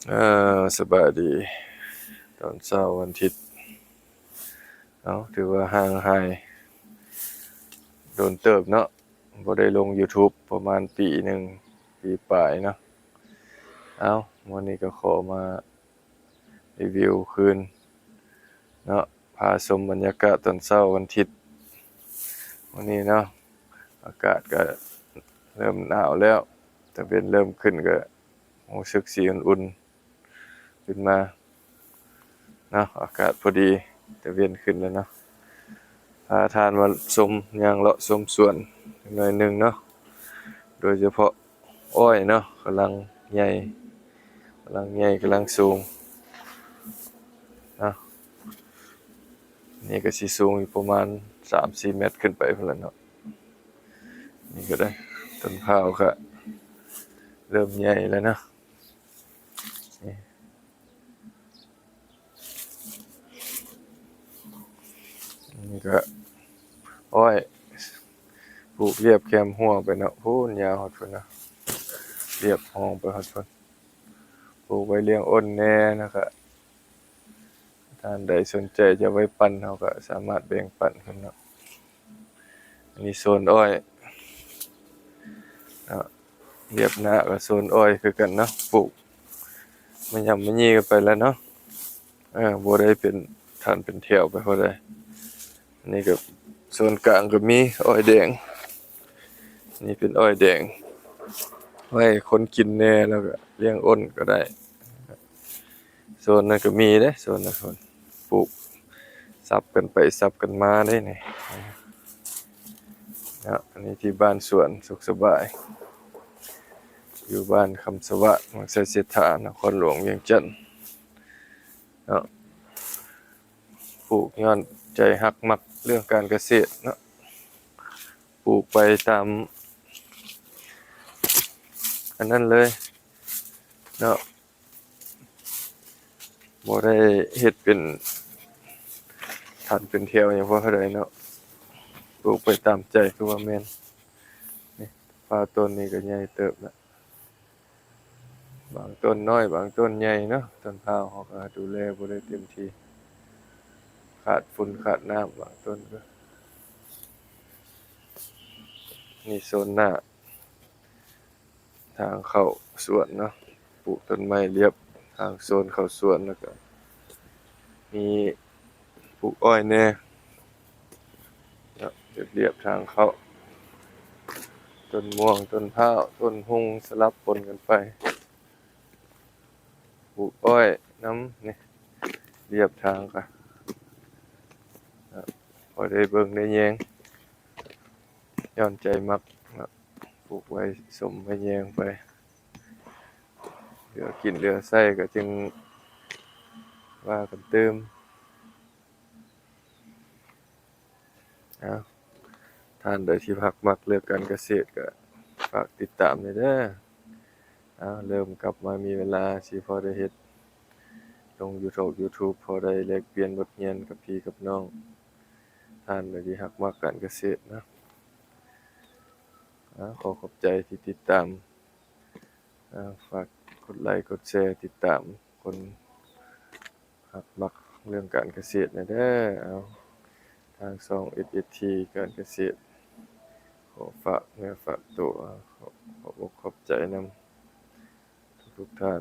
ເອີ ສະບາຍດີຕອນເຊົ້າວັນທິດ. ເອົາ ຖືວ່າຫ່າງຫາຍດົນເຕີບເນາະ, ບໍ່ໄດ້ລົງ YouTube ປະມານປີໜຶ່ງ ປີປາຍເນາະ. ເອົາ ມື້ນີ້ກໍຂໍມາ ຣີວິວຄືນເນາະ, ພາຊົມບັນຍາກາດຕອນເຊົ້າວັນທິດມື້ນີ້ເນາະ. ອາກາດກໍເລີ່ມໜາວແລ້ວ, ຕາເວັນເລີ່ມຂຶ້ນ ກໍຮູ້ສຶກຊິອຸ່ນໆຂຶ້ນມາເນາະ. ອາກາດພໍດີ ຕາເວັນຂຶ້ນແລ້ວເນາະ. ພາທ່ານມາຊົມ ຍ່າງເລາະຊົມສວນໜ້ອຍໜຶ່ງເນາະ, ໂດຍສະເພາະອ້ອຍເນາະ ກຳລັງໃຫຍ່ ກຳລັງໃຫຍ່ ກຳລັງສູງເນາະ. ນີ້ກໍຊິສູງຢູ່ປະມານສາມສີ່ແມັດຂຶ້ນໄປພຸ້ນລະເນາະ. ນີ້ກໍໄດ້ ຕົ້ນພ້າວກໍເລີ່ມໃຫຍ່ແລ້ວເນາະ. ນີ້ ນີ້ກໍອ້ອຍ ປູກລຽບແຄມຮົ້ວໄປເນາະ, ພຸ້ນຍາວຮອດພຸ້ນເນາະ, ລຽບຮ່ອງໄປຮອດພຸ້ນ. ປູກໄວ້ລ້ຽງອົ່ນແດ່ ແລ້ວກໍທ່ານໃດສົນໃຈຈະໄວ້ປັ່ນ ເຮົາກໍສາມາດແບ່ງປັນເພິ່ນເນາະ. ອັນນີ້ໂຊນອ້ອຍເນາະ, ລຽບໜ້າກໍໂຊນອ້ອຍຄືກັນເນາະ, ປູກມາຫຍ້ຳມາຫຍີ່ກັນໄປແລ້ວເນາະ. ເອີ ບໍ່ໄດ້ເປັນຖັນເປັນແຖວໄປເທົ່າໃດ. ອັນນີ້ກໍໂຊນກາງກໍມີອ້ອຍແດງ, ນີ້ເປັນອ້ອຍແດງ ໄວ້ຄົນກິນແດ່ ແລ້ວກໍລ້ຽງອົ່ນກໍໄດ້. ໂຊນນັ້ນກໍມີເດ້ ໂຊນນັ້ນ ປູກສັບກັນໄປສັບກັນມາເດ້ນີ້ເນາະ. ອັນນີ້ທີ່ບ້ານສວນສຸກສະບາຍ ຢູ່ບ້ານຄຳສະຫວາດ ເມືອງໄຊເສດຖາ ນະຄອນຫຼວງວຽງຈັນເນາະ. ປູກຍ້ອນໃຈຮັກມັກເລື່ອງການກະເສດເນາະ, ປູກໄປຕາມອັນນັ້ນເລີຍເນາະ. ບໍ່ໄດ້ເຮັດເປັນຖັນເປັນແຖວຫຍັງພໍເທົ່າໃດເນາະ, ປູກໄປຕາມໃຈຄືວ່າແມ່ນ. ນີ້ ພາຕົ້ນນີ້ກໍໃຫຍ່ເຕີບແລ້ວ, ບາງຕົ້ນນ້ອຍ ບາງຕົ້ນໃຫຍ່ເນາະ. ຕົ້ນພ້າວເຮົາກໍດູແລບໍ່ໄດ້ເຕັມທີ່, ຂາດຝຸ່ນຂາດນ້ຳບາງຕົ້ນກໍ. ນີ້ໂຊນໜ້າ ທາງເຂົ້າສວນເນາະ, ປູກຕົ້ນໄມ້ລຽບທາງໂຊນເຂົ້າສວນ ແລ້ວກໍມີປູກອ້ອຍແດ່ເນາະ, ລຽບໆທາງເຂົ້າ. ຕົ້ນມ່ວງ ຕົ້ນພ້າວ ຕົ້ນຮຸ່ງ ສະຫຼັບປົນກັນໄປ, ປູກອ້ອຍນຳນີ້ ລຽບທາງກະ ພໍໄດ້ເບິ່ງໄດ້ແຍງ ຍ້ອນໃຈມັກເນາະ. ປູກໄວ້ຊົມໄວ້ແຍງໄປ, ເຫຼືອກິນເຫຼືອໃຊ້ກໍຈຶ່ງວ່າກັນຕື່ມ. ເອົາ ທ່ານໃດທີ່ຮັກມັກເລື່ອງການກະເສດກໍຝາກຕິດຕາມແດ່ເດີ. ເອົາ ເລີ່ມກັບມາມີເວລາ ຊິພໍໄດ້ເຮັດລົງຢູທູບ ຢູທູບ ພໍໄດ້ແລກປ່ຽນບົດຮຽນກັບພີ່ກັບນ້ອງ ທ່ານໃດທີ່ຮັກມັກການກະເສດເນາະ. ເອົາ ຂໍຂອບໃຈທີ່ຕິດຕາມ. ເອົາ ຝາກກົດໄລກົດແຊ ຕິດຕາມຄົນຮັກມັກເລື່ອງການກະເສດແດ່ເດີ. ເອົາ ທາງຊ່ອງ ເອສເອສທີ ການກະເສດ ຂໍຝາກເນື້ອຝາກຕົວ, ຂໍຂອບອົກຂອບໃຈນຳທຸກໆທ່ານ.